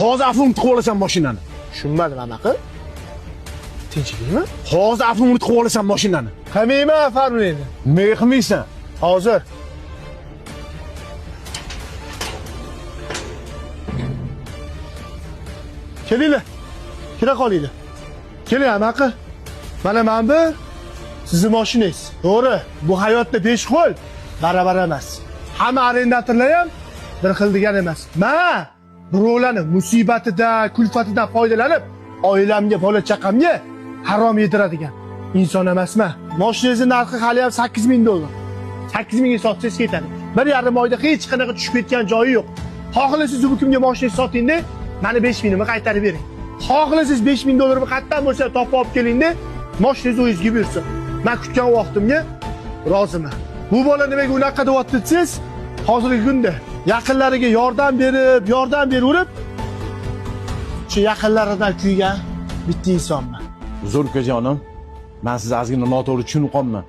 Hozir afvimni tiqib olasan mashinani. Tushunmadim, anaqa. Tinchlikmi? Hozir afvimni tiqib olasan mashinani. Qilmayman оформление. Nimaga qilmaysan? Hozir. Kelinglar. Kira qolinglar. Keling, anaqa. Mana men bu sizni mashinangiz. To'g'ri, bu hayotda 5 qo'l baravar emas. Hamma arendatorlar ham bir xil degan emas. Ma birovlarni musibatidan, kulfatidan foydalanib, oilamga, bola chaqamga harom yediradigan inson emasman. Mashinangizni narxi hali ham 8000 dollar. 8000 ga sotsangiz ketadi. 1,5 oyda hech qanaqa tushib ketgan joyi yo'q. Xohlasangiz bu kimga mashinangizni sotingda, mani 5000 imni qaytarib bering. Xohlasangiz 5000 dollarni qayerdan bo'lsa topib olib kelingda, mashinangiz o'zingizga buyursin. Men kutgan vaqtimga roziman. Bu bola nimaga unaqa deyapti desangiz, hozirgi kunda yaqinlariga yordam berib, yordam beraverib, shu yaqinlaridan kuygan bitta insonman. Uzr ukajonim. Men sizni ozgina noto'g'ri tushunib qolman.